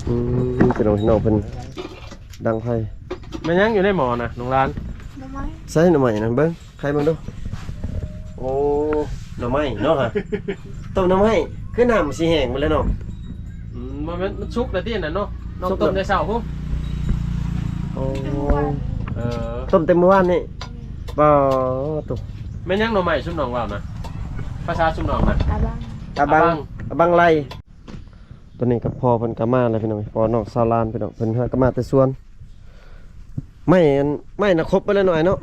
ອືມ ພີ່ນ້ອງ ນ້ອງເພິ່ນດັງໄຟ. ແມ່ນຫຍັງຢູ່ໃນໝໍ້ນະ ນ້ອງຫຼານ? ໜໍ່ໄມ້. ໃສ່ໜໍ່ໄມ້ນະ ເບິ່ງ ໄຂເບິ່ງດູ. ໂອ້ ໜໍ່ໄມ້ເນາະ ຕົ້ມໜໍ່ໄມ້ ຄືນ້ຳຊິແຫ້ງໝົດແລ້ວເນາະ. ອືມ ບໍ່ແມ່ນ ມັນສຸກແລ້ວຕິ ອັນນັ້ນເນາະ ນ້ອງ ສຸກແລ້ວ ຕົ້ມແຕ່ເຊົ້າພຸ້ນ. ໂອ້ ເອີ ຕົ້ມແຕ່ມື້ວານນີ້. ບໍ່ ໂຕ ແມ່ນຫຍັງໜໍ່ໄມ້ຊຸມນ້ອງເວົ້ານະ? ພາສາຊຸມນ້ອງນະ ອາບັງ ອາບັງ ອາບັງ ອາບັງໄລ. ຕອນນີ້ກໍພໍ່ເພິ່ນກໍມາແລ້ວພີ່ນ້ອງ ພໍ່ນ້ອງສາວຫຼານພີ່ນ້ອງ ເພິ່ນຫາກໍມາແຕ່ສວນ. ໄມ້ອັນ ໄມ້ນະຄົບໄປແລ້ວເນາະ ອ້າຍເນາະ.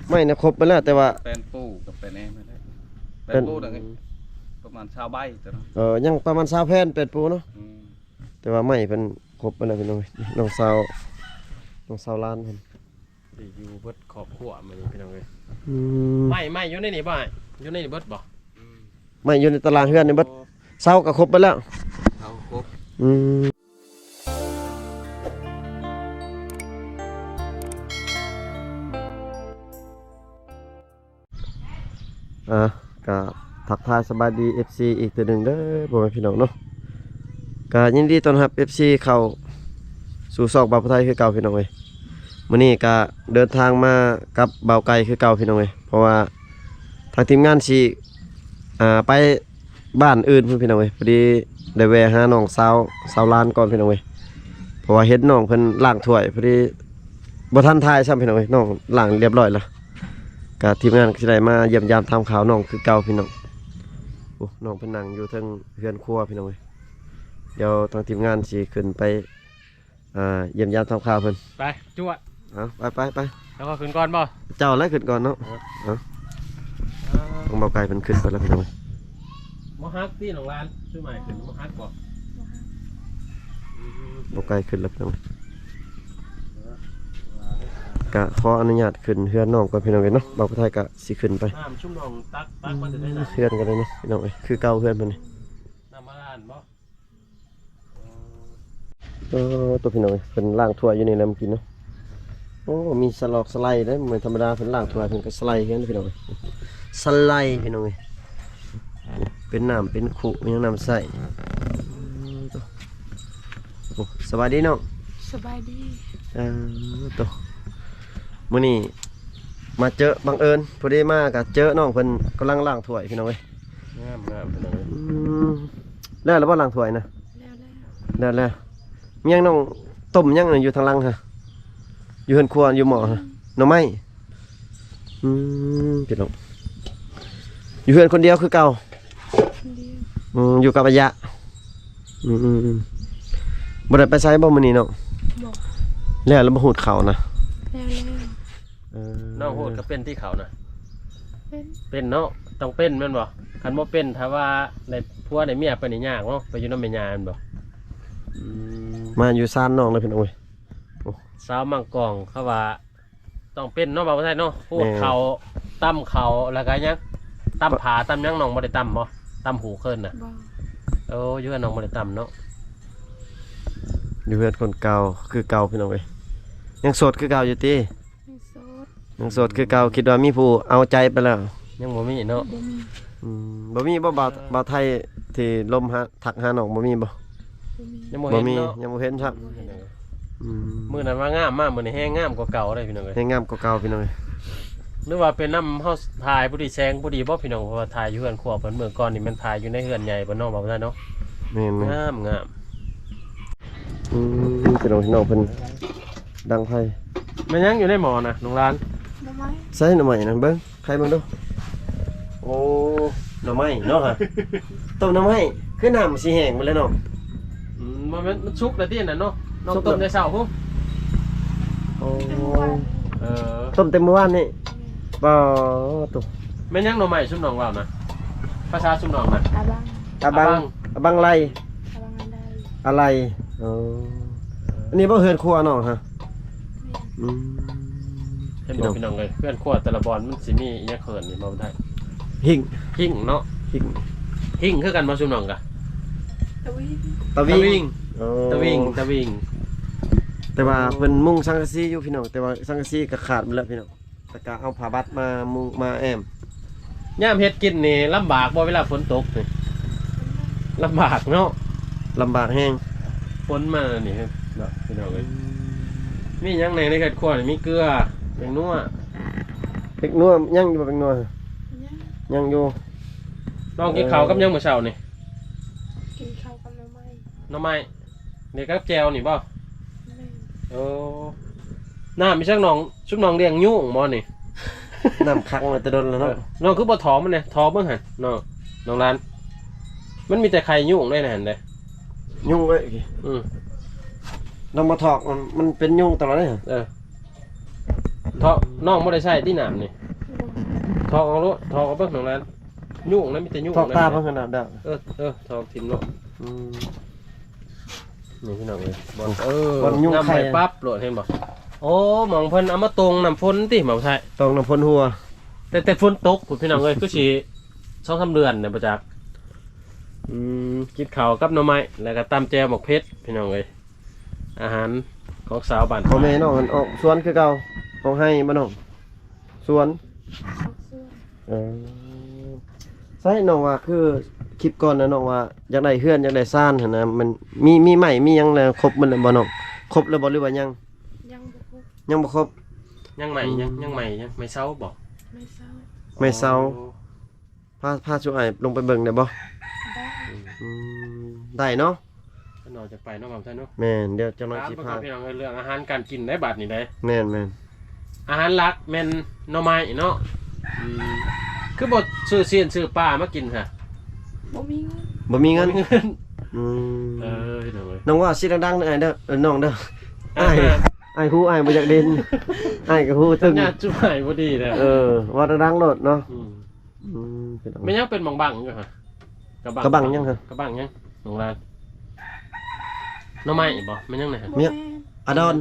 ແມ່ນ ໄມ້ນະຄົບໄປແລ້ວ ແຕ່ວ່າແປ້ນປູກັບແປ້ນແອມນັ້ນແຫຼະ ແປ້ນ ແປ້ນປູນັ້ນ ອືມ ປະມານຊາວໃບຕົວເນາະ. ເອີ ຍັງປະມານຊາວແຜ່ນແປ້ນປູເນາະ. ອືມ ແຕ່ວ່າໄມ້ເພິ່ນຄົບໄປແລ້ວພີ່ນ້ອງ ນ້ອງສາວ ນ້ອງສາວຫຼານເພິ່ນ ທີ່ຢູ່ເບິດຄອບຄົວມື້ນີ້ພີ່ນ້ອງເອີຍ. ອືມ ໄມ້ ໄມ້ຢູ່ໃນນີ້ບໍ່ອ້າຍ? ຢູ່ໃນນີ້ເບິດບໍ່? ອືມ ໄມ້ຢູ່ໃນຕາລາງເຮືອນນີ້ເບິດ. ໂອ້ ເສົາກໍຄົບເບິດແລ້ວ ເສົາຄົບ. ອືມ ອ່າ ກະທັກທາຍສະບາຍດີ ເອັຟຊີ ອີກເທື່ອໜຶ່ງເດີ ພໍ່ແມ່ພີ່ນ້ອງເນາະ. ກະຍິນດີຕ້ອນຮັບ ເອັຟຊີ ເຂົ້າສູ່ຊ່ອງບ່າວຜູ້ໄທຄືເກົ່າພີ່ນ້ອງເອີຍ. ມື້ນີ້ກະເດີນທາງມາກັບບ່າວໄກ່ຄືເກົ່າພີ່ນ້ອງເອີຍ ເພາະວ່າທາງທີມງານຊິ ອ່າ ໄປບ້ານອື່ນພຸ້ນພີ່ນ້ອງເອີຍ. ພໍດີໄດ້ແວ່ຫານ້ອງສາວ ສາວຫຼານກ່ອນພີ່ນ້ອງເອີຍ ເພາະວ່າເຫັນນ້ອງເພິ່ນລ້າງຖ້ວຍ ພໍດີບໍ່ທັນຖ່າຍຊ້ຳພີ່ນ້ອງເອີຍ ນ້ອງລ້າງຮຽບຮ້ອຍແລ້ວ. ກະທີມງານກໍຊິໄດ້ມາຢ້ຽມຢາມຖາມຂ່າວນ້ອງຄືເກົ່າພີ່ນ້ອງ. ໂອ້ ນ້ອງເພິ່ນນັ່ງຢູ່ເທິງເຮືອນຄົວພີ່ນ້ອງເອີຍ. ດຽວທາງທີມງານຊິຂຶ້ນໄປ ອ່າ ຢ້ຽມຢາມຖາມຂ່າວເພິ່ນ. ໄປ ຈວດ. ເອົາ ໄປ ໄປ ໄປ. ແລ້ວຂ້ອຍຂຶ້ນກ່ອນບໍ່? ເຈົ້າແຫຼະຂຶ້ນກ່ອນເນາະ. ເອີ ເອົາ ເອີ ທາງບ່າວໄກ່ເພິ່ນຂຶ້ນໄປແລ້ວພີ່ນ້ອງເອີຍ. ບໍ່ຫັກຕິນ້ອງຫຼານ? ຊຸມອ້າຍຂຶ້ນບໍ່ຫັກບໍ່? ບໍ່ຫັກ. ອືມ ບ່າວໄກ່ຂຶ້ນແລ້ວພີ່ນ້ອງ. ກະຂໍອະນຸຍາດຂຶ້ນເຮືອນນ້ອງກ່ອນພີ່ນ້ອງເອີຍເນາະ. ບ່າວຜູ້ໄທກະຊິຂຶ້ນໄປ. ນ້ຳຊຸມນ້ອງຕັກ ຕັກມາແຕ່ໃດນະ? ເຮືອນກໍໄດ້ເນາະພີ່ນ້ອງເອີຍ ຄືເກົ່າເຮືອນເພິ່ນນີ້. ນ້ຳບາດານບໍ່? ເອີ ໂຕພີ່ນ້ອງເອີຍ ເພິ່ນລ້າງຖ້ວຍຢູ່ນີ້ແຫຼະມື້ກີ້ເນາະ. ໂອ້ ມີສະຫຼອກສະໄລເດ້ ບໍ່ແມ່ນທຳມະດາ ເພິ່ນລ້າງຖ້ວຍເພິ່ນກໍສະໄລຄືກັນພີ່ນ້ອງເອີຍ ສະໄລພີ່ນ້ອງເອີຍ. ເປັນນ້ຳເປັນຄຸ ມີຫຍັງນ້ຳໃຊ້. ໂອ້ ສະບາຍດີນ້ອງ. ສະບາຍດີ. ເອີ ໂຕ ມື້ນີ້ມາເຈີບັງເອີນ ພໍດີມາກໍເຈີນ້ອງເພິ່ນກຳລັງລ້າງຖ້ວຍພີ່ນ້ອງເອີຍ. ງາມໆ ພີ່ນ້ອງເອີຍ. ອືມ ແລ້ວລະບໍ່ລ້າງຖ້ວຍນະ? ແລ້ວແລ້ວ. ແລ້ວແລ້ວ. ມີຫຍັງນ້ອງ ຕົ້ມຫຍັງຢູ່ທາງຫຼັງຫະ? ຢູ່ເຮືອນຄົວ ຢູ່ໝໍ້ຫະ? ໜໍ່ໄມ້. ອືມ ພີ່ນ້ອງ ຢູ່ເຮືອນຄົນດຽວຄືເກົ່າ? ຄົນດຽວ. ອືມ ຢູ່ກັບອາຍະ. ອືມ ບໍ່ໄດ້ໄປໃສບໍ່ມື້ນີ້ນ້ອງ? ບໍ່. ແລ້ວລະບໍ່ຮູດເຂົ້ານະ? ແລ້ວແລ້ວ. ເອີ ນ້ອງໂຫດກໍເປັນຕິເຂົ້ານະ? ເປັນ ເປັນເນາະ ຕ້ອງເປັນແມ່ນບໍ່? ຄັນບໍ່ເປັນ ຖ້າວ່າໄດ້ຜົວໄດ້ເມຍໄປນີ້ຍາກເນາະ ໄປຢູ່ນຳແມ່ຍ່າແມ່ນບໍ່? ອືມ ມາຢູ່ຊານນ້ອງເລີຍພີ່ນ້ອງເອີຍ. ໂອ້ ສາວມັງກອງ ເຂົາວ່າຕ້ອງເປັນເນາະ ບ່າວໄທເນາະ ໂຫດເຂົ້າ ຕຳເຂົ້າ ແລ້ວກໍຫຍັງ ຕຳຜາ ຕຳຫຍັງ ນ້ອງບໍ່ໄດ້ຕຳບໍ່? ຕຳຫູເຄີນນະ? ບໍ່. ໂອ້ ຢູ່ເຮືອນນ້ອງບໍ່ໄດ້ຕຳເນາະ. ຢູ່ເຮືອນຄົນເກົ່າຄືເກົ່າພີ່ນ້ອງເອີຍ. ຍັງໂສດຄືເກົ່າຢູ່ຕິ? ຍັງໂສດ ຍັງໂສດຄືເກົ່າ. ຄິດວ່າມີຜູ້ເອົາໃຈໄປແລ້ວ? ຍັງບໍ່ມີເນາະ. ບໍ່ມີ. ອືມ ບໍ່ມີບໍ່ ບ່າວ ເອີ ບ່າວໄທທີ່ລົມຫາ ທັກຫານ້ອງ ບໍ່ມີບໍ່? ບໍ່ມີ. ຍັງບໍ່ເຫັນເນາະ. ຍັງບໍ່ເຫັນຊ້ຳ. ອືມ ມື້ນັ້ນວ່າງາມ ມາມື້ນີ້ແຮງງາມກວ່າເກົ່າເດ້ພີ່ນ້ອງເອີຍ. ແຮງງາມກວ່າເກົ່າພີ່ນ້ອງເອີຍ. ຫຼືວ່າເປັນນຳເຮົາຖ່າຍຜູ້ດີແສງຜູ້ດີບໍ່ພີ່ນ້ອງ? ເພາະວ່າຖ່າຍຢູ່ເຮືອນຄົວເພິ່ນ ເມື່ອກ່ອນນີ້ແມ່ນຖ່າຍຢູ່ໃນເຮືອນໃຫຍ່ເພິ່ນເນາະ ບ່າວໄທເນາະ. ແມ່ນໆ ງາມ ງາມ. ອືມ ພີ່ນ້ອງ ນ້ອງເພິ່ນດັງໄຟ. ແມ່ນຫຍັງຢູ່ໃນໝໍ້ນະ ນ້ອງຫຼານ? ໜໍ່ໄມ້. ໃສ່ໜໍ່ໄມ້ນະ ເບິ່ງ ໄຂເບິ່ງດູ. ໂອ້ ໜໍ່ໄມ້ເນາະ ຕົ້ມໜໍ່ໄມ້ ຄືນ້ຳຊິແຫ້ງໝົດແລ້ວເນາະ. ອືມ ບໍ່ແມ່ນ ມັນສຸກແລ້ວຕິ ອັນນັ້ນເນາະ ນ້ອງ ສຸກແລ້ວ ຕົ້ມແຕ່ເຊົ້າພຸ້ນ. ໂອ້ ເອີ ຕົ້ມແຕ່ມື້ວານນີ້. ບໍ່ ໂຕ ແມ່ນຫຍັງໜໍ່ໄມ້ຊຸມນ້ອງເວົ້ານະ? ພາສາຊຸມນ້ອງນະ ອາບັງ ອາບັງ ອາບັງ ອາບັງໄລ ອາບັງອາໄລ ອາໄລ. ເອີ ອັນນີ້ບໍ່ເຮືອນຄົວນ້ອງຫະ? ແມ່ນ. ອືມ ເຫັນບໍ່ພີ່ນ້ອງເອີຍ ເຮືອນຄົວແຕ່ລະບ່ອນມັນຊິມີອີ່ຫຍັງເອີ້ນນີ້ບໍ່ໄດ້ ຫິ້ງ ຫິ້ງເນາະ ຫິ້ງ ຫິ້ງຄືກັນບໍ່ຊຸມນ້ອງກະ? ຕະວິງ ຕະວິງ ຕະວິງ ເອີ ຕະວິງ ຕະວິງ. ແຕ່ວ່າເພິ່ນມຸງສັງກະສີຢູ່ພີ່ນ້ອງ ແຕ່ວ່າສັງກະສີກໍຂາດໝົດແລ້ວພີ່ນ້ອງ. ແລ້ວກໍເອົາຜ້າບັດມາມຸງມາແອ້ມ. ຍາມເຮັດກິນນີ້ລຳບາກບໍ່ ເວລາຝົນຕົກນີ້? ລຳບາກເນາະ ລຳບາກແຮງ. ຝົນມານີ້ເນາະ ພີ່ນ້ອງເອີຍ. ມີຫຍັງແດ່ໃນເຮືອນຄົວນີ້? ມີເກືອ ແປ້ງນົວ ແປ້ງນົວ ຍັງຢູ່ບໍ່ແປ້ງນົວ? ຍັງ ຍັງຢູ່. ນ້ອງກິນເຂົ້າກັບຫຍັງ ເອີ ມື້ເຊົ້ານີ້? ກິນເຂົ້າກັບໜໍ່ໄມ້ ໜໍ່ໄມ້. ນີ້ກັບແຈ່ວນີ້ບໍ່? ແມ່ນ. ໂອ້ ນ້ຳມີຈັກໜອງ ຊຸມໜອງລ້ຽງຍຸງບໍ່ນີ້? ນ້ຳຂັງມາແຕ່ດົນແລ້ວເນາະ. ເອີ ນ້ອງຄືບໍ່ຖອກມັນແດ່? ຖອກເບິ່ງຫັ້ນ ນ້ອງ ນ້ອງຫຼານ ມັນມີແຕ່ໄຂ່ຍຸງເດ້ໃນຫັ້ນເດ້. ຍຸງເອີຍ. ອືມ ນ້ອງມາຖອກ ມັນ ມັນເປັນຍຸງຕະຫຼອດເດ້. ເອີ ຖອກ ນ້ອງບໍ່ໄດ້ໃຊ້ຕິນ້ຳນີ້? ບໍ່. ຖອກເອົາໂລດ ຖອກເອົາເບິ່ງ ນ້ອງຫຼານ. ຍຸງນະ ມີແຕ່ຍຸງ. ຖອກຕາເບິ່ງຫັ້ນນະດາວ. ເອີ ເອີ ຖອກຖິ້ມໂລດ. ອືມ ນີ້ພີ່ນ້ອງເອີຍ ບ່ອນ ໂອ້ ເອີ ບ່ອນຍຸງໄຂ່ ນ້ຳໃໝ່ປັບໂລດ ເຫັນບໍ່? ໂອ້ ໝ່ອງເພິ່ນເອົາມາຕົງນ້ຳຝົນຕິ ໝ່ອງໄທ ຕົງນ້ຳຝົນຫົວ. ແຕ່ ແຕ່ຝົນຕົກພຸ້ນ ພີ່ນ້ອງເອີຍ ຄືຊິສອງສາມເດືອນແລ້ວບໍ່ຈັກ. ອືມ ກິນເຂົ້າກັບໜໍ່ໄມ້ ແລ້ວກໍຕຳແຈ່ວໝາກເຜັດ ພີ່ນ້ອງເອີຍ. ອາຫານຂອງຊາວບ້ານ. ພໍ່ແມ່ນ້ອງຫັ້ນອອກສວນຄືເກົ່າ? ອອກໄຮ່ບໍ່ນ້ອງ? ສວນ. ອອກສວນ. ເອີ ໃຊ່ ນ້ອງວ່າຄືຄລິບກ່ອນນະ ນ້ອງວ່າຢາກໄດ້ເຮືອນ ຢາກໄດ້ຊານຫັ້ນນະ ມັນມີ ມີໄມ້ ມີຫຍັງແລ້ວ ຄົບໝົດແລ້ວບໍ່ນ້ອງ? ຄົບແລ້ວບໍ່ ຫຼືວ່າຍັງ? ຍັງບໍ່ຄົບ. ຍັງບໍ່ຄົບ. ຍັງໄມ້ຫຍັງ? ອືມ ຍັງໄມ້ຫຍັງ? ໄມ້ເຊົາບໍ່? ໄມ້ເຊົາ. ໄມ້ເຊົາ. ໂອ້ ພາ ພາສູ່ອ້າຍລົງໄປເບິ່ງໄດ້ບໍ່? ໄດ້. ອືມ ໄດ້ເນາະ. ເພິ່ນອອກຈາກໄປເນາະ ບ່າວໄທເນາະ. ແມ່ນ ດຽວຈັກໜ້ອຍຊິພາ ເບິ່ງກ່ອນ ພີ່ນ້ອງເອີຍ ເລື່ອງອາຫານການກິນໃນບາດນີ້ເດ້. ແມ່ນໆ ອາຫານຫຼັກແມ່ນໜໍ່ໄມ້ເນາະ. ອືມ ຄືບໍ່ຊື້ຊີ້ນຊື້ປາມາກິນຊະ? ບໍ່ມີເງິນ. ບໍ່ມີເງິນ. ບໍ່ມີເງິນ. ອືມ ເອີ ພີ່ນ້ອງເອີຍ ນ້ອງວ່າຊິດັງໆເດີອ້າຍເດີ ເອີ ນ້ອງເດີ. ອ້າຍ ອ້າຍຮູ້ ອ້າຍບໍ່ຢາກຫຼິ້ນ ອ້າຍກໍຮູ້ຕຶ່ງ ສັນຍານຈຸອ້າຍບໍ່ດີເດີ. ເອີ ເວົ້າດັງໆໂລດເນາະ. ອືມ ອືມ ພີ່ນ້ອງ ແມ່ນຫຍັງເປັນບັງໆຢູ່ຫະ? ກະບັງ ກະບັງຫຍັງຫະ? ກະບັງຫຍັງ ນ້ອງຫຼານ? ໜໍ່ໄມ້ບໍ່? ແມ່ນຫຍັງນະ? ບໍ່ແມ່ນ ອາດອນ.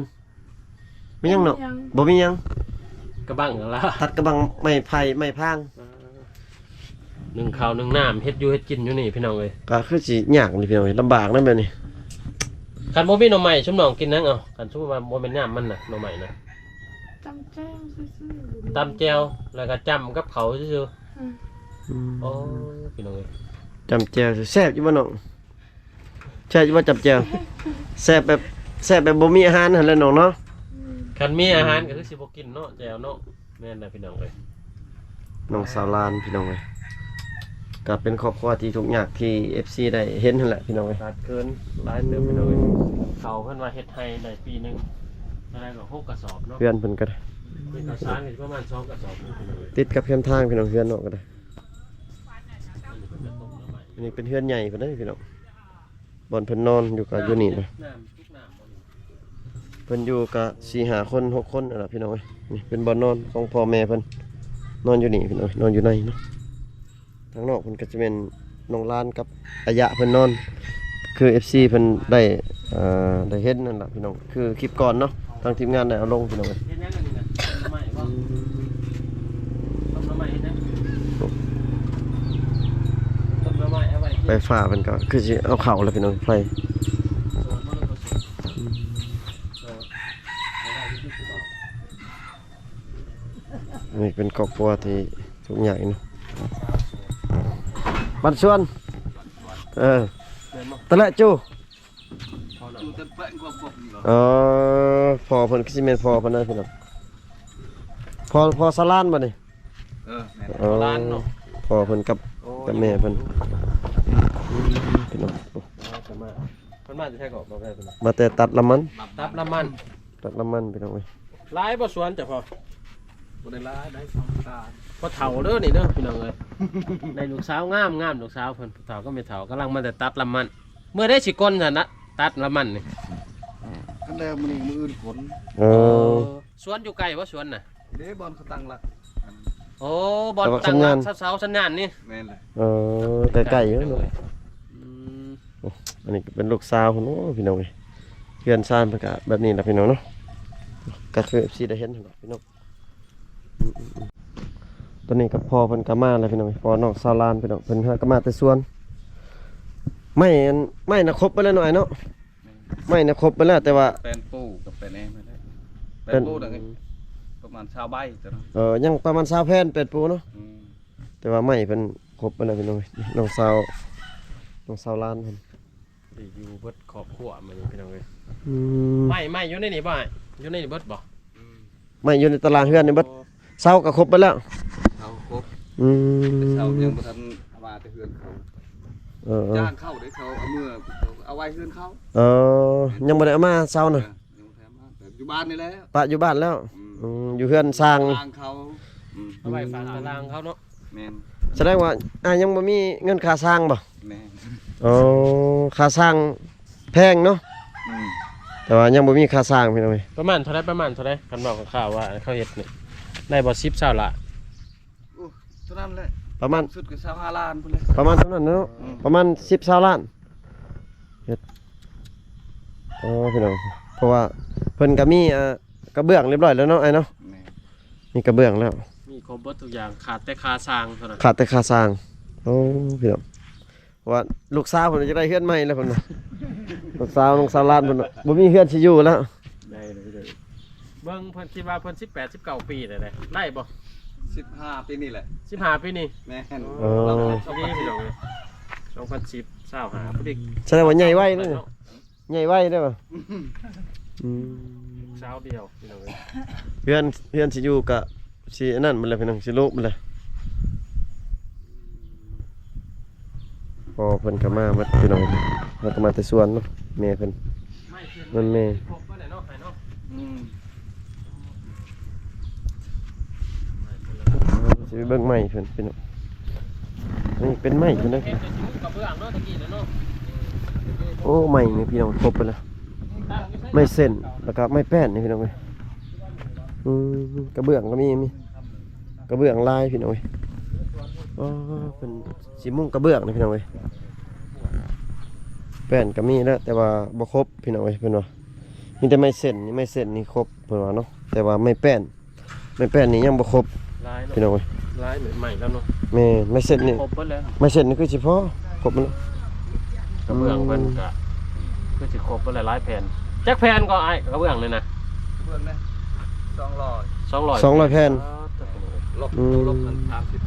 ມີຫຍັງເນາະ? ບໍ່ມີຫຍັງ ບໍ່ມີຫຍັງ. ກະບັງລະ ຕັດກະບັງ ໄມ້ໄຜ່ ໄມ້ພາງ. ເອີ ໜຶ້ງເຂົ້າໜຶ້ງນ້ຳ ເຮັດຢູ່ເຮັດກິນຢູ່ນີ້ ພີ່ນ້ອງເອີຍ. ກໍຄືຊິຍາກນີ້ ພີ່ນ້ອງເອີຍ ລຳບາກນຳແບບນີ້. ຄັນບໍ່ມີໜໍ່ໄມ້ ຊຸມນ້ອງກິນຫຍັງເອົາ? ຄັນສົມມຸດວ່າບໍ່ແມ່ນຍາມມັນນະ ໜໍ່ໄມ້ນະ. ຕຳແຈ່ວຊື່ໆ. ຕຳແຈ່ວ ແລ້ວກໍຈ້ຳກັບເຂົ້າຊື່ໆ. ອືມ ອືມ ໂອ້ ພີ່ນ້ອງເອີຍ ຈ້ຳແຈ່ວແຊບຢູ່ບໍ່ນ້ອງ? ແຊບຢູ່ບໍ່ ຈ້ຳແຈ່ວ? ແຊບແບບ ແຊບແບບບໍ່ມີອາຫານຫັ້ນແຫຼະນ້ອງເນາະ. ອືມ ຄັນມີອາຫານກໍຄືຊິບໍ່ກິນເນາະ ແຈ່ວເນາະ. ແມ່ນແຫຼະ ພີ່ນ້ອງເອີຍ ນ້ອງສາວລານ ພີ່ນ້ອງເອີຍ ກໍເປັນຄອບຄົວທີ່ທຸກຍາກທີ່ເອັຟຊີໄດ້ເຫັນຫັ້ນແຫຼະ ພີ່ນ້ອງເອີຍ. ຂາດເຂີນຫຼາຍເຕີບ ພີ່ນ້ອງເອີຍ. ເຂົ້າເພິ່ນວ່າເຮັດໄຮ່ໄດ້ປີໜຶ່ງເທົ່າໃດກໍຫົກກະສອບເນາະ. ເຮືອນເພິ່ນກໍໄດ້ ມີເຂົ້າສານກໍປະມານສອງກະສອບ ພີ່ນ້ອງເອີຍ. ຕິດກັບແຄມທາງ ພີ່ນ້ອງ ເຮືອນນ້ອງກໍໄດ້. ອັນນີ້ເປັນເຮືອນໃຫຍ່ເພິ່ນເດ້ ພີ່ນ້ອງ. ບ່ອນເພິ່ນນອນຢູ່ກໍຢູ່ນີ້ເດ້. ເພິ່ນຢູ່ກະສີ່ຫ້າຄົນຫົກຄົນນັ້ນລະ ພີ່ນ້ອງເອີຍ. ນີ້ເປັນບ່ອນນອນຂອງພໍ່ແມ່ເພິ່ນ ນອນຢູ່ນີ້ ພີ່ນ້ອງເອີຍ ນອນຢູ່ໃນເນາະ. ທາງນອກເພິ່ນກໍຈະແມ່ນນ້ອງຫຼານກັບອາຍະເພິ່ນນອນ ຄືເອັຟຊີເພິ່ນໄດ້ ເອີ ໄດ້ເຫັນນັ້ນລະ ພີ່ນ້ອງ. ຄືຄລິບກ່ອນເນາະ ທາງທີມງານໄດ້ເອົາລົງ ພີ່ນ້ອງເອີຍ. ເຮັດຫຍັງອັນນີ້ນະ? ຕົ້ມໜໍ່ໄມ້ບໍ່? ອືມ ຕົ້ມໜໍ່ໄມ້ເຮັດຫຍັງ? ຕົ້ມໜໍ່ໄມ້ເອົາໄວ້ກິນ. ໄຟຟ້າເພິ່ນກໍຄືຊິເອົາເຂົ້າແລ້ວ ພີ່ນ້ອງ ໄຟ. ອືມ ນີ້ເປັນຄອບຄົວທີ່ທຸກຍາກເນາະ. ບ້ານສວນ ເອີ ຕະແລະຈູ. ເອີ ພໍ່ເພິ່ນຄືຊິແມ່ນພໍ່ເພິ່ນເດີ ພີ່ນ້ອງ. ພໍ່ ພໍ່ສາລານບໍ່ນີ້? ເອີ ແມ່ນ ເອີ ສາລານເນາະ. ພໍ່ເພິ່ນກັບ ໂອ້ ກັບແມ່ເພິ່ນ ພີ່ນ້ອງ. ໂອ້ ເພິ່ນມາ ເພິ່ນມາແຕ່ໃສກໍ ມາແຕ່ຕັດລຳມັນ ຕັດລຳມັນ ຕັດລຳມັນ ພີ່ນ້ອງເອີຍ. ຫຼາຍບໍ່ສວນເຈົ້າພໍ່? ບໍ່ໄດ້ຫຼາຍ ໄດ້ສອງຕາ. ພໍ່ເຖົ້າເດີນີ້ເດີ ພີ່ນ້ອງເອີຍ. ໄດ້ລູກສາວງາມໆ ລູກສາວເພິ່ນ. ພໍ່ເຖົ້າກັບແມ່ເຖົ້າກຳລັງມາແຕ່ຕັດລຳມັນ. ເມື່ອໃດຊິກົນຊັ້ນນະ ຕັດລຳມັນນີ້? ຄັນແລ້ວມື້ນີ້ມື້ອື່ນກົນ. ເອີ ເອີ ສວນຢູ່ໃກ້ບໍ່ ສວນນະ? ເດ້ ບ່ອນເຂົາຕັ້ງຫຼັກ. ໂອ້ ບ່ອນຕັ້ງຫຼັກ ເສົາສັນຍານນີ້. ແມ່ນແຫຼະ. ເອີ ໃກ້ໆຢູ່ເນາະ. ອືມ ໂອ້ ອັນນີ້ກໍເປັນລູກສາວເພິ່ນ. ໂອ້ ພີ່ນ້ອງເອີຍ ເຮືອນຊານເພິ່ນກໍແບບນີ້ລະ ພີ່ນ້ອງເນາະ. ກໍຄືເອັຟຊີໄດ້ເຫັນຫັ້ນລະ ພີ່ນ້ອງ. ອືມໆໆ ຕອນນີ້ກໍພໍ່ເພິ່ນກໍມາແລ້ວ ພີ່ນ້ອງເອີຍ. ພໍ່ນ້ອງສາວລານ ພີ່ນ້ອງ ເພິ່ນຫາກໍມາແຕ່ສວນ. ໄມ້ ໄມ້ນະຄົບໄປແລ້ວເນາະ ອ້າຍເນາະ. ໄມ້ນະຄົບໄປແລ້ວ ແຕ່ວ່າ ແປ້ນປູກັບແປ້ນແອມຫັ້ນແຫຼະ. ແປ້ນປູນັ້ນປະມານຊາວໃບຕົວເນາະ. ເອີ ຍັງປະມານຊາວແຜ່ນ ແປ້ນປູເນາະ. ອືມ ແຕ່ວ່າໄມ້ເພິ່ນຄົບໄປແລ້ວ ພີ່ນ້ອງເອີຍ. ນ້ອງສາວ ນ້ອງສາວລານເພິ່ນ ທີ່ຢູ່ເບິດຄອບຄົວມື້ນີ້ພີ່ນ້ອງເອີຍ. ອືມ ໄມ້ ໄມ້ຢູ່ໃນນີ້ບໍ່ອ້າຍ? ຢູ່ໃນນີ້ເບິດບໍ່? ອືມ ໄມ້ຢູ່ໃນຕາລາງເຮືອນນີ້ເບິດ. ເສົາກໍຄົບເບິດແລ້ວ. ເສົາຄົບ. ອືມ ເສົາຍັງບໍ່ທັນເອົາມາແຕ່ເຮືອນເຂົາ. ເອີ ເອີ ຈ້າງເຂົາເດ້ ເຂົາເອົາເມືອ ເອົາໄວ້ເຮືອນເຂົາ. ເອີ ຍັງບໍ່ໄດ້ເອົາມາເສົານະ. ເອີ ຍັງບໍ່ໄດ້ເອົາມາ ແຕ່ຢູ່ບ້ານນີ້ແຫຼະ ປະຢູ່ບ້ານແລ້ວ. ອືມ ອືມ ຢູ່ເຮືອນຊ່າງ ຕາລາງເຂົາ. ອືມ ເອົາໄວ້ຝາກຕາລາງເຂົາເນາະ. ແມ່ນ. ສະແດງວ່າອ້າຍຍັງບໍ່ມີເງິນຄ່າຊ່າງບໍ່? ແມ່ນ. ອໍ ຄ່າຊ່າງແພງເນາະ. ອືມ ແຕ່ວ່າຍັງບໍ່ມີຄ່າຊ່າງພີ່ນ້ອງເອີຍ. ປະມານເທົ່າໃດ? ປະມານເທົ່າໃດ? ຄັນເວົ້າຄ່າວໆວ່າເຂົາເຮັດນີ້ ໄດ້ບໍ່ ສິບ ຊາວລ້ານ? ໂອ້ ເທົ່ານັ້ນແຫຼະ. ປະມານ ສຸດກໍຊາວຫ້າລ້ານພຸ້ນແຫຼະ. ປະມານເທົ່ານັ້ນເນາະ. ອືມ ປະມານສິບ ຊາວລ້ານ. ເຮັດ ອໍ ພີ່ນ້ອງ ເພາະວ່າເພິ່ນກໍມີ ອ່າ ກະເບື້ອງຮຽບຮ້ອຍແລ້ວເນາະອ້າຍເນາະ. ແມ່ນ. ມີກະເບື້ອງແລ້ວ ມີຄົບເບິດທຸກຢ່າງ ຂາດແຕ່ຄ່າຊ່າງເທົ່ານັ້ນ. ຂາດແຕ່ຄ່າຊ່າງ. ໂອ້ ພີ່ນ້ອງ ເພາະວ່າລູກສາວເພິ່ນຢາກໄດ້ເຮືອນໃໝ່ແລ້ວເພິ່ນວ່າ. ລູກສາວ ລູກສາວຫຼານເພິ່ນວ່າບໍ່ມີເຮືອນຊິຢູ່ແລ້ວ. ໄດ້ເລີຍ ເບິ່ງເພິ່ນ ຄິດວ່າເພິ່ນສິບແປດ ສິບເກົ້າປີໄດ້ ໄດ້ບໍ່? ສິບຫ້າປີນີ້ແຫຼະ. ສິບຫ້າປີນີ້. ແມ່ນ. ອໍ ລາວເກີດປີນີ້ພີ່ນ້ອງເອີຍ ສອງພັນສິບ ຊາວຫ້າພໍດີ. ສະແດງວ່າໃຫຍ່ໄວເນາະ. ໃຫຍ່ໄວເດ້. ອືມ ອືມ ລູກສາວດຽວພີ່ນ້ອງເອີຍ. ເຮືອນ ເຮືອນຊິຢູ່ກະຊິອັນນັ້ນໝົດແລ້ວພີ່ນ້ອງ ຊິໂລະໝົດແລ້ວ. ພໍ່ເພິ່ນກໍມາໝົດພີ່ນ້ອງ ເພິ່ນກໍມາແຕ່ສວນເນາະ. ແມ່ເພິ່ນ ແມ່ນແມ່. ອືມ ຊິໄປເບິ່ງໄມ້ເພິ່ນ ພີ່ນ້ອງ. ນີ້ເປັນໄມ້ເພິ່ນເດີ. ໂອ້ ໄມ້ນີ້ພີ່ນ້ອງ ຄົບເບິດແລ້ວ. ໄມ້ເສັ້ນ ແລ້ວກໍໄມ້ແປ້ນນີ້ພີ່ນ້ອງເອີຍ. ອືມ ກະເບື້ອງກໍມີ ມີກະເບື້ອງຫຼາຍພີ່ນ້ອງເອີຍ. ອໍ ເພິ່ນຊິມຸງກະເບື້ອງນີ້ພີ່ນ້ອງເອີຍ. ແປ້ນກໍມີແລ້ວ ແຕ່ວ່າບໍ່ຄົບພີ່ນ້ອງເອີຍ ເພິ່ນວ່າ. ມີແຕ່ໄມ້ເສັ້ນນີ້ ໄມ້ເສັ້ນນີ້ຄົບເພິ່ນວ່າເນາະ ແຕ່ວ່າໄມ້ແປ້ນ ໄມ້ແປ້ນນີ້ຍັງບໍ່ຄົບ ຫຼາຍເນາະ ພີ່ນ້ອງເອີຍ. ຫຼາຍ ໃໝ່ແລ້ວເນາະ. ແມ່ນ ໄມ້ເສັ້ນນີ້ຄົບເບິດແລ້ວ. ໄມ້ເສັ້ນນີ້ຄືຊິພໍ ຄົບມັນ ກະເບື້ອງເພິ່ນກະຄືຊິຄົບເບິດຫຼາຍໆແຜ່ນ. ຈັກແຜ່ນກໍອ້າຍ ກະເບື້ອງນີ້ນະ? ກະເບື້ອງນະ ສອງຮ້ອຍ ສອງຮ້ອຍ ສອງຮ້ອຍແຜ່ນ. ອໍ ຕົວລົບ ອືມ ຕົວລົບມັນສາມສິບ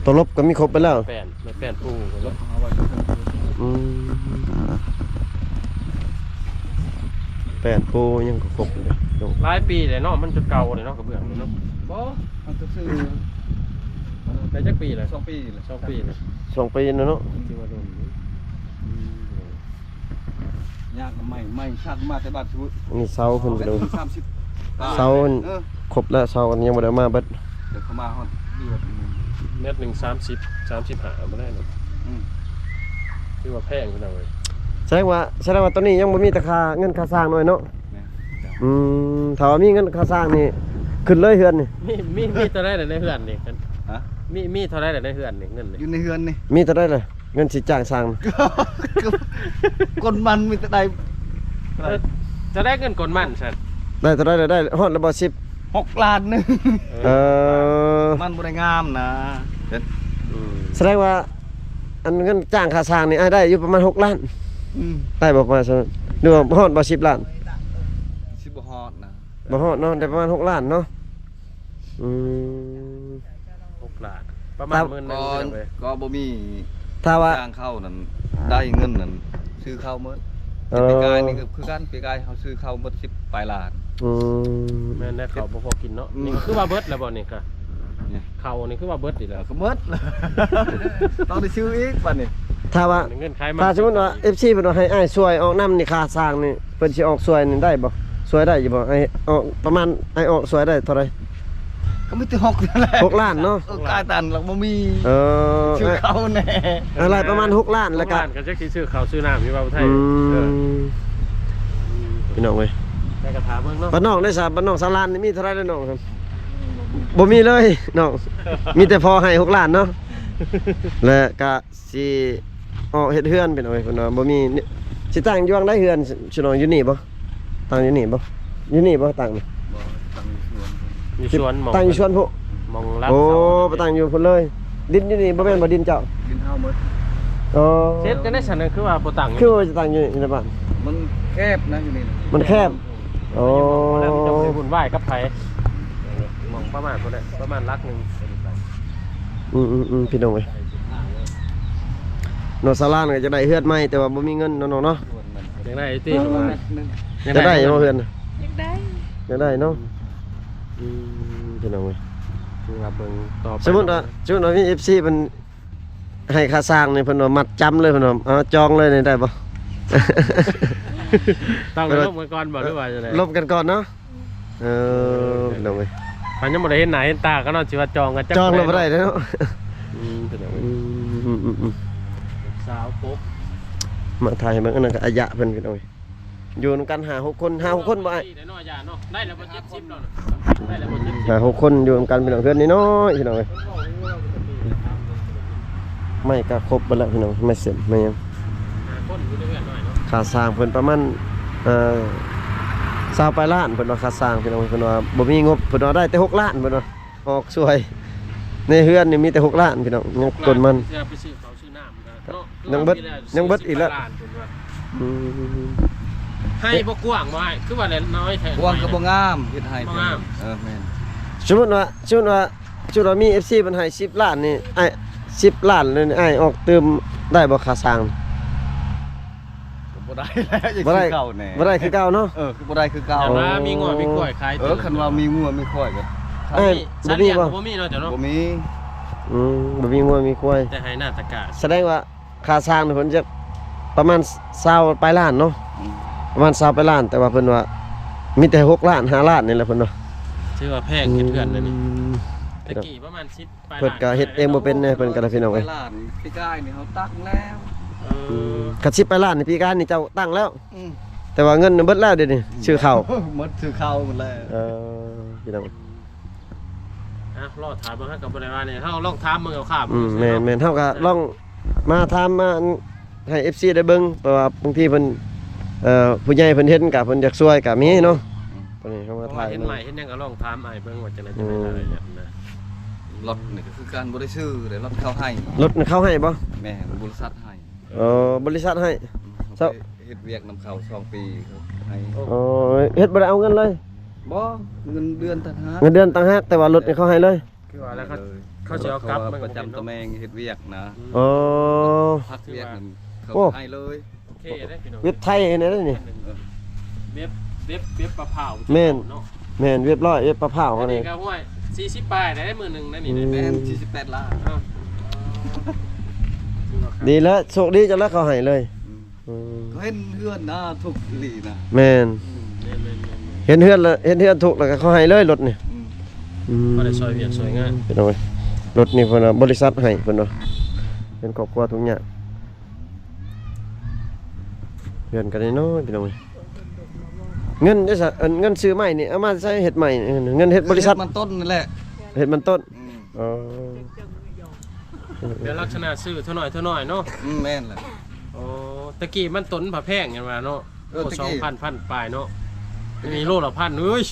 ຕົວລົບກໍມີຄົບເບິດແລ້ວ. ແປ້ນ ແມ່ນແປ້ນປູ ລົບເອົາໄວ້. ອືມ ແປ້ນປູຍັງກໍຄົບເລີຍ. ຫຼາຍປີແລ້ວເນາະ ມັນຈົນເກົ່າເລີຍເນາະ ກະເບື້ອງນີ້ເນາະ. ບໍ່ ມັນກໍຊື້ ໄດ້ຈັກປີແລ້ວ? ສອງປີແລ້ວ. ສອງປີແລ້ວ ສອງປີແລ້ວເນາະ. ຖືວ່າດົນຢູ່. ອືມ ຍາກນຳໄມ້ ໄມ້ສັກມາແຕ່ບາດສະບຸດ. ອັນນີ້ເສົາເພິ່ນ ສາມສິບ ເສົາ ເອີ ຄົບແລ້ວ ເສົາອັນຍັງບໍ່ໄດ້ເອົາມາເບິດ. ດຽວເຂົາມາຮອດເດືອນ ແມັດໜຶ່ງສາມສິບ ສາມສິບຫ້າບໍ່ໄດ້ເນາະ. ອືມ ຖືວ່າແພງພີ່ນ້ອງເອີຍ. ສະແດງວ່າ ສະແດງວ່າຕອນນີ້ຍັງບໍ່ມີແຕ່ຄ່າເງິນຄ່າສ້າງນ້ອຍເນາະ. ແມ່ນ. ອືມ ຖ້າວ່າມີເງິນຄ່າສ້າງນີ້ ຂຶ້ນເລີຍເຮືອນນີ້. ມີ ມີ ມີເທົ່າໃດໃນເຮືອນນີ້? ຮະ? ມີ ມີເທົ່າໃດໃນເຮືອນນີ້ ເງິນນີ້? ຢູ່ໃນເຮືອນນີ້ ມີເທົ່າໃດລະ ເງິນຊິຈ້າງສ້າງ? ການມັນມີແຕ່ໄດ້ ເອີ ຈະໄດ້ເງິນການມັນຊັ້ນ ໄດ້ເທົ່າໃດລະ? ໄດ້ຮອດລະບໍ່ ສິບ ຫົກລ້ານໜຶ່ງ. ເອີ ມັນບໍ່ໄດ້ງາມນະ. ອືມ ສະແດງວ່າ ອັນເງິນຈ້າງຄ່າສ້າງນີ້ ອ້າຍໄດ້ຢູ່ປະມານຫົກລ້ານ. ອືມ ໄດ້ບໍ່ປະມານຊັ້ນ ຫຼືວ່າຮອດບໍ່ ສິບລ້ານ? ຊິບໍ່ຮອດນະ. ບໍ່ຮອດເນາະ ໄດ້ປະມານຫົກລ້ານເນາະ. ອືມ ຫົກລ້ານ ປະມານໝື່ນໜຶ່ງ. ກໍບໍ່ມີ ຖ້າວ່າຈ້າງເຂົ້ານັ້ນ ໄດ້ເງິນນັ້ນ ຊື້ເຂົ້າໝົດ. ເອີ ແຕ່ປີກາຍນີ້ກໍຄືກັນ ປີກາຍເຮົາຊື້ເຂົ້າໝົດສິບປາຍລ້ານ. ອືມ ແມ່ນແລ້ວ ເຂົ້າບໍ່ພໍກິນເນາະ. ອືມ ນີ້ກໍຄືວ່າເບິດແລ້ວບໍ່ນີ້ກະ ເຂົ້ານີ້ຄືວ່າເບິດອີກແລ້ວ. ກໍໝົດ ຕ້ອງໄດ້ຊື້ອີກບາດນີ້. ຖ້າວ່າ ເງິນຂາຍມັນ ຖ້າສົມມຸດວ່າ ເອັຟຊີ ເພິ່ນວ່າໃຫ້ອ້າຍຊ່ວຍອອກນຳນີ້ ຄ່າສ້າງນີ້ ເພິ່ນຊິອອກຊ່ວຍນີ້ໄດ້ບໍ່? ຊ່ວຍໄດ້ຢູ່ບໍ່? ອ້າຍອອກປະມານ ອ້າຍອອກຊ່ວຍໄດ້ເທົ່າໃດ? ກໍມີແຕ່ຫົກນັ້ນແຫຼະ ຫົກລ້ານເນາະ. ເອີ ກາຍຕັນລະບໍ່ມີ. ເອີ ຊື້ເຂົ້າແດ່ ໄດ້ປະມານຫົກລ້ານ ແລ້ວກະ ຫົກລ້ານກໍຈັກຊິຊື້ເຂົ້າຊື້ນ້ຳຢູ່ວ່າໄທ. ອືມ ເອີ ພີ່ນ້ອງເອີຍ ໄດ້ກະຖາເບິ່ງເນາະ. ບ້ານນອກໄດ້ຊະ ບ້ານນອກສາລານນີ້ມີເທົ່າໃດແລ້ວນ້ອງ? ບໍ່ມີເລີຍນ້ອງ ມີແຕ່ພໍໃຫ້ຫົກລ້ານເນາະ ແລະກະ ຊິອອກເຮັດເຮືອນ ພີ່ນ້ອງເອີຍ ເພິ່ນວ່າບໍ່ມີ. ຊິຕັ້ງຢູ່ຫວ່າງໃດເຮືອນ ຊິນອນຢູ່ນີ້ບໍ່? ຕັ້ງຢູ່ນີ້ບໍ່? ຢູ່ນີ້ບໍ່? ຕັ້ງນີ້ ບໍ່ ຕັ້ງຢູ່ສວນ ຢູ່ສວນ ຕັ້ງຢູ່ສວນພຸ້ນ ໝ່ອງຫຼັກ. ໂອ້ ໄປຕັ້ງຢູ່ພຸ້ນເລີຍ. ດິນຢູ່ນີ້ບໍ່ແມ່ນບໍ່ ດິນເຈົ້າ? ດິນເຮົາໝົດ. ອໍ ເຮັດຈັ່ງໃດຊັ້ນ ຄືວ່າບໍ່ຕັ້ງ ຄືວ່າຈະຕັ້ງຢູ່ໃນບ້ານ? ມັນແຄບນະ ຢູ່ນີ້ນະ ມັນແຄບ. ໂອ້ ມັນຈະບໍ່ໄດ້ວຸ່ນວາຍກັບໃຜ ໝ່ອງປະມານພຸ້ນແຫຼະ ປະມານຫຼັກໜຶ່ງ. ອືມໆໆ ພີ່ນ້ອງເອີຍ ເນາະ ຊາວລ້ານກໍຈະໄດ້ເຮືອນໃໝ່ ແຕ່ວ່າບໍ່ມີເງິນເນາະນ້ອງເນາະ. ຢາກໄດ້ຕິ? ຢາກໄດ້ບໍ່ເຮືອນ? ຢາກໄດ້ ຢາກໄດ້ເນາະ. ອືມ ພີ່ນ້ອງເອີຍ ຖືວ່າເບິ່ງຕໍ່ໄປ. ສົມມຸດວ່າ ສົມມຸດວ່າມີເອັຟຊີເພິ່ນໃຫ້ຄ່າສ້າງນີ້ ເພິ່ນວ່າມັດຈຳເລີຍ ເພິ່ນວ່າເອົາຈອງເລີຍນີ້ໄດ້ບໍ່? ຕ້ອງໄດ້ລົມກັນກ່ອນບໍ່ ຫຼືວ່າຈັ່ງໃດ? ລົມກັນກ່ອນເນາະ. ເອີ ພີ່ນ້ອງເອີຍ ຄັນຍັງບໍ່ໄດ້ເຫັນໜ້າເຫັນຕາກັນເນາະ ຊິວ່າຈອງກັນຈັກ ຈອງແລ້ວບໍ່ໄດ້ເນາະ. ອືມ ພີ່ນ້ອງເອີຍ ອືມ ອືມ ອືມ ອືມ ສາວປົກ ມາຖ່າຍໃຫ້ເບິ່ງ. ອັນນັ້ນກໍອາຍະເພິ່ນ ພີ່ນ້ອງເອີຍ ຢູ່ນຳກັນຫ້າຫົກຄົນ ຫ້າຫົກຄົນບໍ່ອ້າຍ? ໄດ້ເນາະ ອາຍະເນາະ ໄດ້ແລ້ວບໍ່ ເຈັດສິບແລ້ວນະ ໄດ້ແລ້ວບໍ່ ເຈັດສິບ ຫ້າຫົກຄົນຢູ່ນຳກັນ ພີ່ນ້ອງ. ເຮືອນນ້ອຍໆ ພີ່ນ້ອງເອີຍ ໄມ້ກໍຄົບເບິດແລ້ວ ພີ່ນ້ອງ ໄມ້ເສັນໄມ້ຫຍັງ ຫ້າຄົນຢູ່ໃນເຮືອນນ້ອຍເນາະ. ຄ່າສ້າງເພິ່ນປະມານ ເອີ ຊາວປາຍລ້ານ ເພິ່ນວ່າຄ່າສ້າງ ພີ່ນ້ອງ. ເພິ່ນວ່າບໍ່ມີງົບ ເພິ່ນວ່າໄດ້ແຕ່ຫົກລ້ານ ເພິ່ນວ່າອອກຊ່ວຍ. ໃນເຮືອນນີ້ມີແຕ່ຫົກລ້ານ ພີ່ນ້ອງ ຍັງຕົ້ນມັນ ເພື່ອໄປຊື້ເຂົ້າຊື້ນ້ຳກໍເນາະ ຍັງເບິດ ຍັງເບິດອີກແລ້ວ. ອືມ ໃຫ້ບໍ່ກວ້າງບໍ່ອ້າຍ? ຄືວ່າແຫຼະ ນ້ອຍແທ້ ກວ້າງກໍບໍ່ງາມ ເຮັດໃຫ້ ບໍ່ງາມ. ເອີ ແມ່ນ. ສົມມຸດວ່າ ສົມມຸດວ່າ ສົມມຸດວ່າມີເອັຟຊີເພິ່ນໃຫ້ສິບລ້ານນີ້ ອ້າຍ ສິບລ້ານນີ້ ອ້າຍອອກຕື່ມໄດ້ບໍ່ຄ່າສ້າງ? ກໍບໍ່ໄດ້ແລ້ວ ບໍ່ໄດ້ ຄືເກົ່າແນ່ ບໍ່ໄດ້ຄືເກົ່າເນາະ. ເອີ ຄືບໍ່ໄດ້ຄືເກົ່າ. ຄັນວ່າມີງົວມີຄວາຍຂາຍ ເອີ ຄັນວ່າມີງົວມີຄວາຍກໍ ເອີ ບໍ່ມີບໍ່? ບໍ່ມີເນາະ ເຈົ້າເນາະ ບໍ່ມີ. ອືມ ບໍ່ມີງົວມີຄວາຍ ແຕ່ໃຫ້ໜ້າຕະກາດ. ສະແດງວ່າຄ່າສ້າງນີ້ເພິ່ນຈະປະມານຊາວປາຍລ້ານເນາະ. ອືມ ປະມານຊາວປາຍລ້ານ ແຕ່ວ່າເພິ່ນວ່າມີແຕ່ຫົກລ້ານ ຫ້າລ້ານນີ້ແຫຼະ ເພິ່ນວ່າ. ຖືວ່າແພງເຮັດເຮືອນແນວນີ້. ອືມ ແຕ່ກີ້ປະມານສິບ ເພິ່ນກໍເຮັດເອງບໍ່ເປັນແດ່ ເພິ່ນກໍໄດ້ ພີ່ນ້ອງເອີຍ. ສິບປາຍລ້ານ ປີກາຍນີ້ເຮົາຕັ້ງແລ້ວ. ເອີ ອືມ ຄັນສິບປາຍລ້ານນີ້ ປີກາຍນີ້ເຈົ້າຕັ້ງແລ້ວ. ອືມ ແຕ່ວ່າເງິນນັ້ນເບິດແລ້ວ ດຽວນີ້ ອືມ ຊື້ເຂົ້າ ໝົດ ຊື້ເຂົ້າໝົດແລ້ວ. ເອີ ພີ່ນ້ອງ ອ່ະ ລໍຖາມເບິ່ງ ເຮົາກໍບໍ່ໄດ້ວ່າແນວ ເຮົາລອງຖາມເບິ່ງເອົາຄ່າ. ອືມ ແມ່ນໆ ເຮົາກໍລອງມາຖາມ ມາ ໃຫ້ເອັຟຊີໄດ້ເບິ່ງ ເພາະວ່າບາງທີເພິ່ນ ເອີ ຜູ້ໃຫຍ່ເພິ່ນເຫັນກະເພິ່ນຢາກຊ່ວຍກະມີເນາະ. ອືມ ຕອນນີ້ເຮົາມາຖ່າຍ ເຫັນໄມ້ເຫັນຫຍັງກໍລອງຖາມອ້າຍເບິ່ງວ່າຈັ່ງໃດ ອືມ ຈັ່ງໃດ ນະ. ລົດນີ້ກໍຄືກັນ ບໍ່ໄດ້ຊື້ເດ້ ລົດເຂົາໃຫ້. ລົດນີ້ເຂົາໃຫ້ບໍ່? ແມ່ນ ບໍລິສັດໃຫ້. ເອີ ບໍລິສັດໃຫ້. ອືມ ເຈົ້າ ເຮັດວຽກນຳເຂົາສອງປີ ເຂົາໃຫ້. ໂອ້ ເຮັດບໍ່ໄດ້ເອົາເງິນເລີຍ? ບໍ່ ເງິນເດືອນຕ່າງຫາກ. ເງິນເດືອນຕ່າງຫາກ ແຕ່ວ່າລົດນີ້ເຂົາໃຫ້ເລີຍ. ຄືວ່າແລ້ວ ເຂົາ ເຂົາຊິເອົາກັບ ເພາະວ່າປະຈຳຕຳແໜ່ງເຮັດວຽກນະ. ອໍ ພັກວຽກນັ້ນເຂົາໃຫ້ເລີຍ. ໂອເຄເດ້ພີ່ນ້ອງ ເວັບໄທເຮັດໄດ້ນີ້. ເອີ ເວັບ ເວັບ ເວັບປະພ້າວ ແມ່ນ ເນາະ ແມ່ນ ເວັບຮ້ອຍ ເວັບປະພ້າວ. ອັນນີ້ກໍຫ້ວຍສີ່ສິບປາຍໄດ້ມື້ໜຶ່ງນະນີ້. ອືມ ແມ່ນສີ່ສິບແປດລ້ານ. ເອີ ດີແລ້ວ ໂຊກດີເຈົ້າແລ້ວເຂົາໃຫ້ເລີຍ. ອືມ ອືມ ເຂົາເຫັນເຮືອນນະ ທຸກອີ່ຫຼີນະ. ແມ່ນ ອືມ ເຫັນເຮືອນແລ້ວ ເຫັນເຮືອນທຸກແລ້ວກໍເຂົາໃຫ້ເລີຍລົດນີ້. ອືມ ອືມ ພໍໄດ້ຊ່ອຍວຽກຊ່ອຍງານ ພີ່ນ້ອງເອີຍ. ລົດນີ້ເພິ່ນວ່າບໍລິສັດໃຫ້ ເພິ່ນວ່າເປັນຄອບຄົວທຸກຍາກ. ເຮືອນກໍນ້ອຍໆ ພີ່ນ້ອງເອີຍ. ເງິນເດ້ຊະ ອັນເງິນຊື້ໄມ້ນີ້ເອົາມາໃຊ້ເຮັດໄມ້? ເງິນເຮັດບໍລິສັດ ເຮັດມັນຕົ້ນນັ້ນແຫຼະ ເຮັດມັນຕົ້ນ. ອືມ ອໍ ແບບລັກສະນະຊື້ເທົ່ານ້ອຍເທົ່ານ້ອຍເນາະ. ອືມ ແມ່ນແຫຼະ. ໂອ້ ແຕ່ກີ້ມັນຕົ້ນພະແພງແມ່ນວ່າເນາະ. ເອີ ໂອ້ ແຕ່ກີ້ ສອງພັນ ພັນປາຍເນາະ. ດຽວນີ້ໂລລະພັນເອີຍ.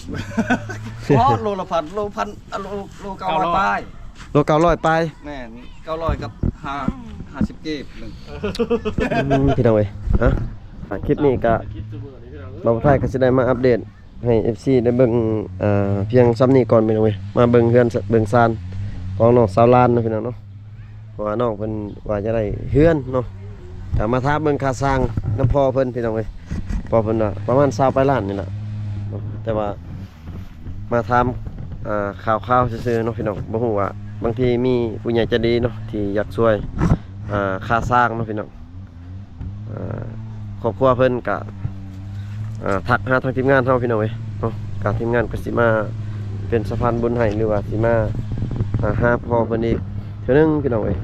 ບໍ່ ໂລລະພັນ ໂລພັນ ອາ ໂລ ໂລເກົ້າຮ້ອຍປາຍ. ໂລເກົ້າຮ້ອຍປາຍ. ແມ່ນ ເກົ້າຮ້ອຍກັບຫ້າ ຫ້າສິບກີບໜຶ່ງ. ອືມ ພີ່ນ້ອງເອີຍ ຮະ ຄລິບນີ້ກະ ບ່າວໄທກໍຊິໄດ້ມາອັບເດດໃຫ້ເອັຟຊີໄດ້ເບິ່ງ ເອີ ພຽງສ່ຳນີ້ກ່ອນ ພີ່ນ້ອງເອີຍ. ມາເບິ່ງເຮືອນເບິ່ງຊານຂອງນ້ອງສາວລານເນາະ ພີ່ນ້ອງເນາະ. ເພາະວ່ານ້ອງເພິ່ນວ່າຈະໄດ້ເຮືອນເນາະ ກໍມາຖາມເບິ່ງຄ່າສ້າງນຳພໍ່ເພິ່ນ ພີ່ນ້ອງເອີຍ. ພໍ່ເພິ່ນວ່າປະມານຊາວປາຍລ້ານນີ້ລະເນາະ ແຕ່ວ່າ ມາຖາມ ອ່າ ຂ່າວໆຊື່ໆເນາະ ພີ່ນ້ອງ. ບໍ່ຮູ້ວ່າບາງທີມີຜູ້ໃຫຍ່ໃຈດີເນາະ ທີ່ຢາກຊ່ວຍ ອ່າ ຄ່າສ້າງເນາະ ພີ່ນ້ອງ. ອ່າ ຄອບຄົວເພິ່ນກະ ອ່າ ທັກຫາທາງທີມງານເຮົາ ພີ່ນ້ອງເອີຍເນາະ. ກະທີມງານກໍຊິມາເປັນສະພານບຸນໃຫ້ ຫຼືວ່າຊິມາ ອ່າ ຫາພໍ່ເພິ່ນອີກເທື່ອໜຶ່ງ ພີ່ນ້ອງເອີຍ.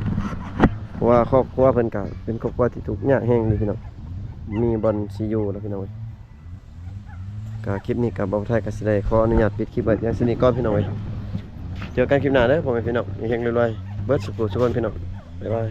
ເພາະວ່າຄອບຄົວເພິ່ນກະເປັນຄອບຄົວທີ່ທຸກຍາກແຮງເດ້ ພີ່ນ້ອງ. ມີບ່ອນຊິຢູ່ແລ້ວ ພີ່ນ້ອງເອີຍ. ກໍຄລິບນີ້ກໍບ່າວໄທກໍຊິໄດ້ຂໍອະນຸຍາດປິດຄລິບໄວ້ພຽງສ່ຳນີ້ກ່ອນ ພີ່ນ້ອງເອີຍ. ເຈີກັນຄລິບໜ້າເດີ ພໍ່ແມ່ພີ່ນ້ອງ ເຮັງໆ ລວຍໆ ເບິດສູ່ຜູ້ສູ່ຄົນ ພີ່ນ້ອງ. ບາຍບາຍ.